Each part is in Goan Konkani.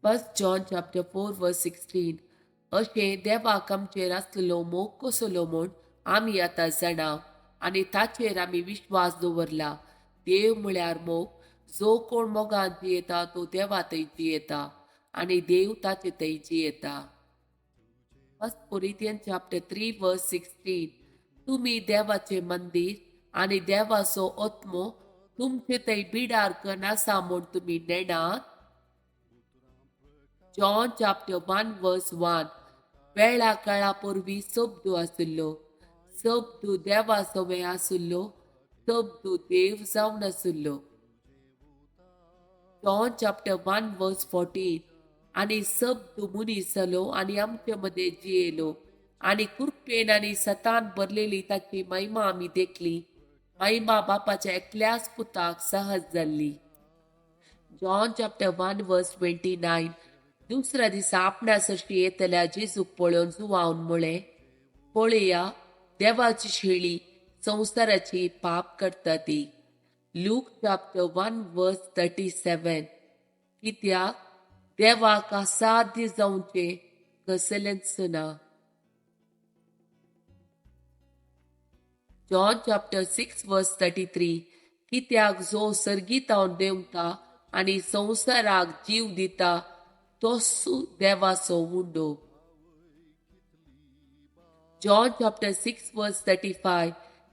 1 John chapter 4 verse 16. अशें देवाक आमचेर आसलेलो मोग कसलो म्हूण आमी आतां जाणा आनी ताचेर आमी विश्वास दवरला. देव म्हळ्यार मोग. जो कोण मोगान जियेता तो देवा थंय जियेता आनी देव ताचे थंय जियेता. 1 Corinthians chapter 3 verse 16. तुमी देवाचें मंदीर आनी देवाचो आत्मो तुमचे थंय बिडार कन्न आसा म्हूण तुमी नेणात. John chapter 1 verse 1. वेळा काळा पूर्वी शब्द आशिल्लो, शब्द देवा सवें आशिल्लो, शब्द देव जावन आशिल्लो. John chapter 1 verse 14. आनी शब्द मनीस जालो आनी आमचे मदें जियेलो आनी कृपेन आनी सतान भरलेली ताची महिमा आमी देखली. महिमा बापाच्या एकल्याच पुताक सहज जाल्ली. John chapter 1 verse 29. दुसऱ्या दिसा आपणा सरशी येतल्या जेजूक पळोवन जुवावन म्हळें, पळया देवाची शेळी संवसाराची पाप करता ती. Luke chapter 1 verse 37. कित्याक देवाक असाध्य जावचें कसलेंच ना. John chapter 6 verse 33. कित्याक जो सर्गीतावन देंवता आनी संवसाराक जीव दिता तोच देवाचो उंडो. John chapter 6 verse 35.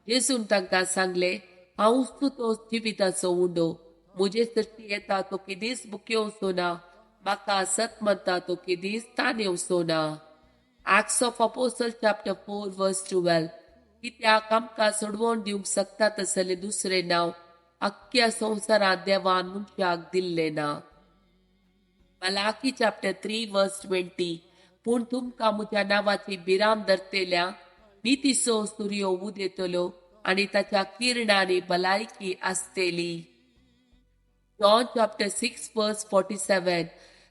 जेजून तांकां सांगलें, हांवूच तो जिविताचो उंडो. म्हजे सरशी येता तो केदीच भुकेवचो ना, म्हाका सत म्हणटा तो केदीच तानेवचो ना. Acts of Apostle chapter 4 verse 12. कित्याक आमकां सोडवण दिवंक शकता तसलें दुसरें नांव अख्ख्या संवसारांत देवान मनशाक दिल्लें ना. Malachi chapter 3 verse 20. पूण तुमकां म्हज्या नांवाची भिरांत धरतल्या नितीचो सुर्यो उदेतलो आनी ताच्या किरणांनी भलायकी आसतली. John chapter 6 verse 47.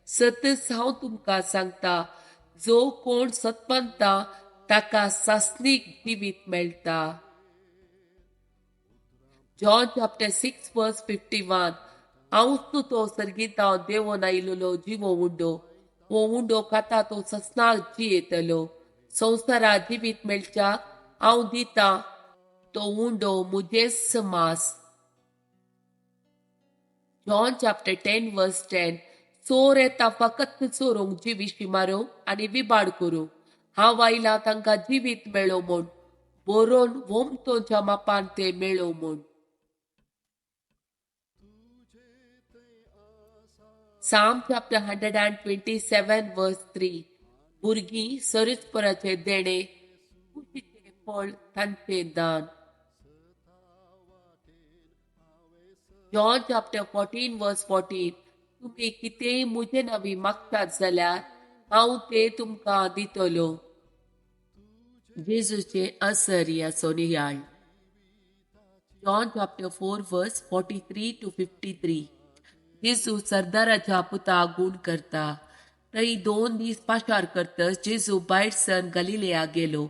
सतच हांव तुमकां सांगता, जो कोण सत मानता ताका सासणीक जिवीत मेळटा. John chapter 6 verse 51. हांवूच तो सर्गींत देंवोन आयिल्लो जिवो उंडो. हो उंडो खाता तो ससनाक जियेतलो. संवसाराक जिवीत मेळच्याक हांव दिता तो उंडो म्हजेच मास. John chapter 10 verse 10. चोर येता फकत चोरूंक, जिविशी मारूंक आनी विबाड करूंक. हांव आयलां तांकां जिवीत मेळो म्हूण, बरोवन वोमतोच्या मापान ते मेळो म्हूण. Psalm chapter 127 verse 3. भुरगीं सरीसपराचें देणें, कुशीचें फळ तांचें दान. John chapter 14 verse 14. तुमी कितेंय म्हजे नांवी मागतात जाल्यार हांव तें तुमकां दितलो. जेजूचें असर्याचो नियाळ. John chapter 4 verse 43 to 53. जेजू सरदाराच्या पुताक गूण करता. थंय 2 दीस पाशार करतच जेजू भायर सन गलिलेया गेलो.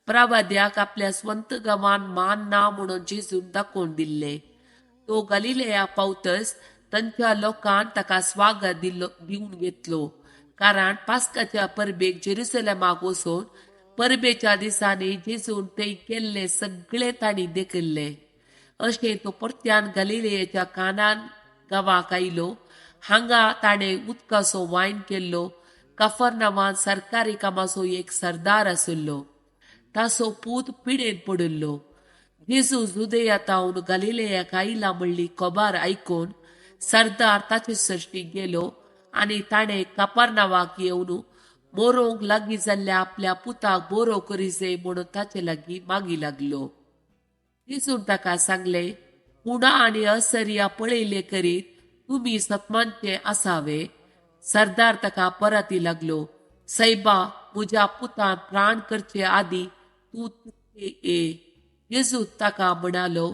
प्रवाद्याक आपल्या स्वंत गांवान मान ना म्हणून जेजून दाखोवन दिल्ले. तो गलिलेया पावतच तांच्या लोकान ताका स्वागत दिवन घेतलो, कारण पास्काच्या परबेक जेरुसलेमाक वचून परबेच्या दिसांनी जेजून ते केल्ले सगळे तांणी देखिल्ले. अशें तो परत्यान गलिलेयाच्या कानान गांवाक आयलो. हांगा ताणें उदकाचो वायन केल्लो. कफरनावान सरकारी कामाचो एक सरदार आशिल्लो. ताचो पूत पिडेन पडिल्लो. जेजू जुदेया तावन गलिलेयाक आयला म्हणली खबर आयकून सरदार ताचे सरशी गेलो आनी ताणें कफरनावाक येवन मोरोंक लागीं जाल्ल्या आपल्या पुताक बरो करिजे म्हणून ताचे लागीं मागी लागलो. जेजून ताका सांगलें, उणा आनी असरिया पळयले करीत तुमी सतमानचे आसावे. सरदार ताका परती लागलो, सैबा, म्हज्या पुतान प्राण करचे आदी तूं तितके ये. जेजू ताका म्हणालो,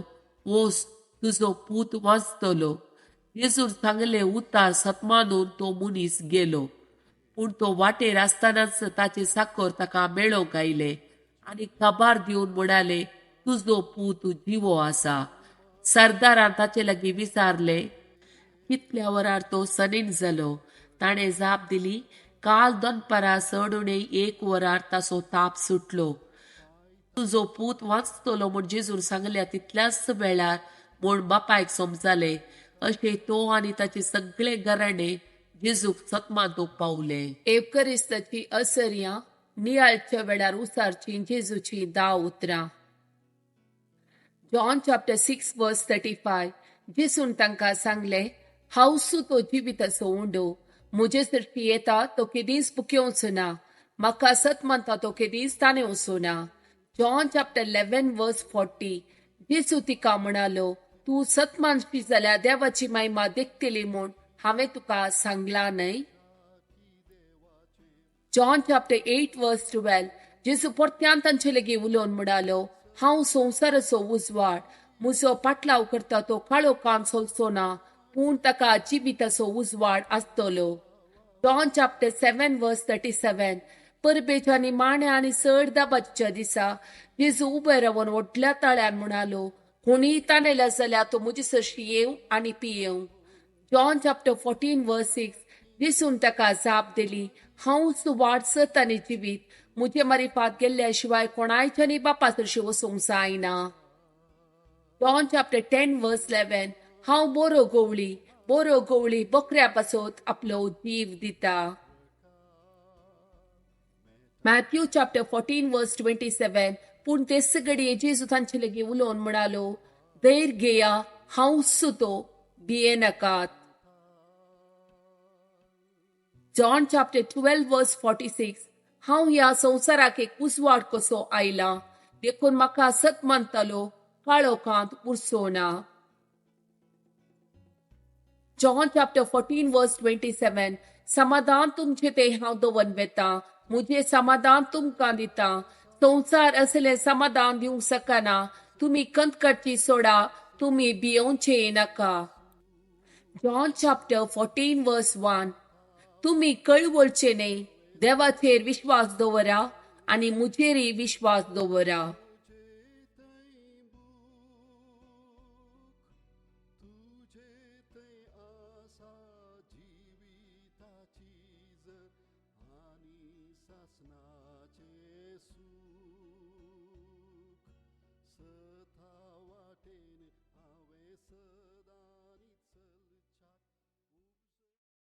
वोस, तुजो पूत वांचतलो. जेजून सांगले उतार सतमानून तो मनीस गेलो. पूण तो वाटेर आसतनाच ताचे साकर ताका मेळोवंक आयले आनी खबर दिवन म्हणाले, तुजो पूत जिवो आसा. सरदारान ताचे लागीं विचारले, कितल्या वरार तो सनीन जालो. ताणें जाप दिली, काल दनपारां चड उणें 1 वरार ताचो ताप सुटलो. तुजो पूत वाचतलो म्हूण जेजून सांगल्या तितल्याच वेळार म्हूण बापायक समजालें. अशें तो आनी ताचे सगळे घराणे जेजूक सतमातूंक पावले. एवकरिस्ताची असर्यां नियाळच्या वेळार उसारची जेजूची 10 उतरां. जॉन चॅप्टर 6 वर्स 35. जेजून तांकां सांगलें, हांव तो जिविताचो उंडो, म्हजे सरशी येता तो केदींच भुकेवचो ना, म्हाका सत मानता तो केदींच ताणेवचो ना. जॉन चॅप्टर 11 वर्स 40. जेजू तिका म्हणालो, तूं सत मानशी जाल्यार देवाची महिमा देखतली म्हूण हांवें तुका सांगलां न्हय. जॉन चॅप्टर 8 वर्स 12. जेजू परत्यान तांचे लागीं उलोवन म्हणालो, हांव संवसाराचो उजवाड, म्हजो पाटलाव करता तो काळो कान सोलचो ना, पूण ताका जिविताचो उजवाड आसतलो. जॉन चॅप्टर 7 वर्स 37. परबेच्या निमाण्या आनी चड दाबाच्या दिसा जेजू उबे रावन व्हडल्या ताळ्यान म्हणालो, कोणीय ताणेल्या जाल्यार तो म्हजे सरशी येवं आनी पियेवं. जॉन चॅप्टर 14 वर्स 6. जेजून ताका जाप दिली, हांव वाट सत आनी जिवीत, म्हजे मारिफात गेल्ल्या शिवाय कोणायच्यानी बापा सरशी वचूंक जायना. जॉन चॅप्टर 10 वर्स 11. हांव बरो गवळी, बरो गवळी बकऱ्या पासत आपलो जीव दिता. मॅथ्यू चॅप्टर 14 वर्स 27. पूण तेच घडये जेजू तांचे लागीं उलोवन म्हणालो, धैर्य घेया, हांव सुतो, भियेनाकात. जॉन चॅप्टर 12 वर्स 46. हांव ह्या संवसाराक एक उजवाड कसो आयला, देखून म्हाका सत मानतालो काळोखांत उरचो ना. जॉन चॅप्टर 14 वर्स 27. समाधान तुमचें तें हांव दवर वेता, म्हजें समाधान तुमकां दिता, संवसार असलें समाधान दिवंक शकना. तुमी कंत काडची सोडा, तुमी भियोवचें नाका. जॉन चॅप्टर 14 वर्स 1. तुमी कळवळचे न्हय, देवाचेर विश्वास दवरा आनी म्हजेरय विश्वास दवरा. सथा वाटेन हांवें सदां